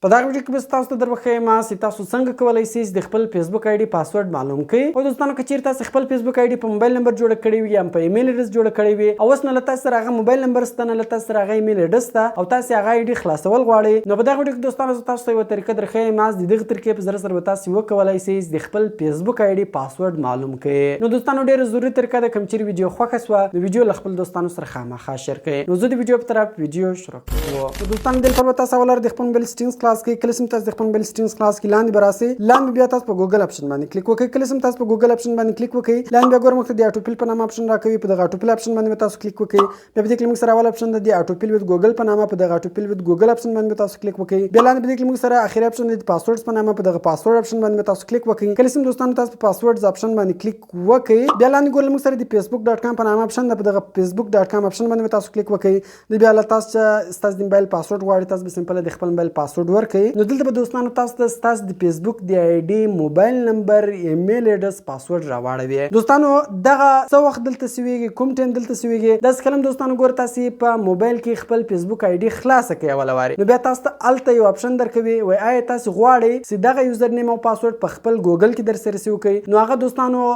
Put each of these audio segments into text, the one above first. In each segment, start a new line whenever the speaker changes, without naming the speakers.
په دغه ویډیو کې به تاسو ته در وښیم چې تاسو څنګه کولی شئ چې د خپل فیسبوک آی ډي پاسورډ معلوم کړئ. او دوستانو، که چیرې تاسو خپل فیسبوک آی ډي په موبایل نمبر جوړه کړې وي یا په ایمیل اډرس جوړه کړې وي او اوس نه له تاسو سره هغه موبایل نمبر شته، نه له تاسو سره هغه ایمیل اډرس شته او تاسو هغه آی ډي خلاصول غواړئ، نو په دغه ویډیو کې دوستانو، زه تاسو ته یوه طریقه در ښیم چې د دغه طریقې په ذریعه سره به تاسو وکولای شئ چې د خپل فیسبوک آی ډي پاسورډ معلوم کړئ. نو دوستانو، ډیره ضروري طریقه ده. کوم چیرې ویډیو خوښه شوه، نو ویډیو له خپل دوستانو سره خامخا share کړئ. نو زه د ویډیو په طرف ویډیو شروع کوم. نو دوستانو، دلته به تاسو اول د خپل موبایل settings خلاص کړئ. کله چې تاسو د خپل موبایل settings خلاص کړئ، لاندې به راسئ. لاندې بیا تاسو په ګوګل option باندې کلیک وکړئ. کله چې تاسو په ګوګل option باندې کلیک وکړئ، لاندې بیا ګورم ته د autofill په نامه option راکوي. په دغه autofill option باندې تاسو کلیک وکړئ. بیا په دې کې موږ سره اول option د autofill with Google په نامه، په دغه autofill with Google option باندې تاسو کلیک وکړئ. بیا لاندې په دې کې موږ سره اخیری option د password په نامه، په دغه password option باندې تاسو کلیک وکړئ. کله چې دوستانو تاسو په password option باندې کلیک وکړئ، بیا لاندې ګورم موږ سره د facebook.com په نامه option ده. په دغه facebook.com option باندې تاسو کلیک وکړئ. د بیا له تاسو چې ستاسو د موبایل پاسورډ غواړي، تاسو به simple د خپل موبایل پاسورډ ورکړئ. نو دلته به دوستانو تاسو ته ستاسو د فیسبوک د آی ډي، موبایل نمبر، ایمیل اډرس، پاسورډ راواړوي. دوستانو، دغه څه وخت دلته save یږي؟ کوم ټایم دلته save یږي؟ داس کلم دوستانو، ګور تاسو په موبایل کې خپل فیسبوک آی ډي خلاصه کړئ اوله واري، نو بیا تاسو ته الته یو option درکوي، وای آیا تاسو غواړئ چې دغه username او پاسورډ په خپل ګوګل کې در سره save کړئ؟ نو هغه دوستانو،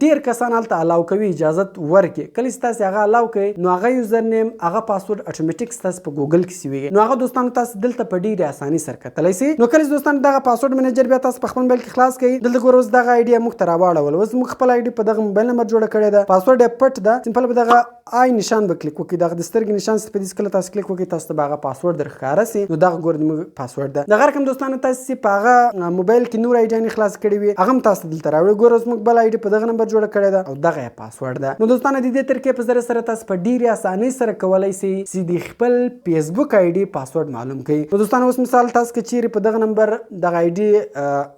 ډیر کسان هلته allow کوي، اجازه ورکړي. کله چې تاسو هغه allow کړئ، نو هغه username، هغه پاسورډ اتوماتیک ستاسو په ګوګل کې save یږي. نو هغه دوستانو تاسو دلته په ډیره اساني سره کتلی شئ. نو کله چې دوستانو دغه password manager بیا تاسو په خپل موبایل کې خلاص کړئ، دلته ګوره، اوس دغه آی ډي موږ ته راواړول. اوس موږ خپل آی ډي په دغه موبایل نمبر جوړه کړې ده، پاسورډ یې پټ ده. simple په دغه eye نشان به کلیک وکړئ. دغه د سترګې نشان په دې کله تاسو کلیک وکړئ، تاسو ته به هغه پاسورډ در ښکاره سي. نو دغه ګوره، موږ پاسورډ ده. دغه رقم دوستانو، تاسو په هغه موبایل کې نور آی ډي خلاص کړی وي، هغه هم تاسو دلته راوړي. ګوره، اوس موږ بل آی ډي په دغه نمبر جوړه کړې ده او دغه یې پاسورډ ده. نو دوستانو، د دې طریقې په ذریعه سره تاسو په ډیره اسانۍ سره کولای شئ چې د خپل فیسبوک آی ډي پاسورډ معلوم کړئ. نو دوستانو، اوس مثال تاسو که چیرې په دغه نمبر دغه آی ډي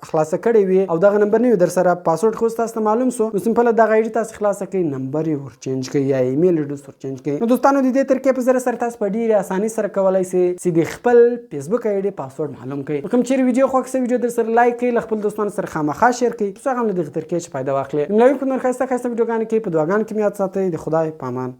خلاصه کړې وي او دغه نمبر نه وي در سره، پاسورډ خو تاسو ته معلوم سو، نو simple دغه آی ډي تاسو خلاصه کړئ، نمبر یې ور change کړئ یا ایمیل اډرس ور change کړئ. نو دوستانو، د دې طریقې په ذریعه سره تاسو په ډیره اسانۍ سره کولای شئ چې د خپل فیسبوک آی ډي پاسورډ معلوم کړئ. کوم چیرې ویډیو خوښ سي، ویډیو در سره like کړئ، له خپل دوستانو سره خامخا share کړئ، څو هغه هم له دغه طریقې چې فایده واخلي. ملاوي په نور ښایسته ښایسته ویډیوګانو کې. په دعاګانو کې مې یاد ساتئ. د خدای په امان.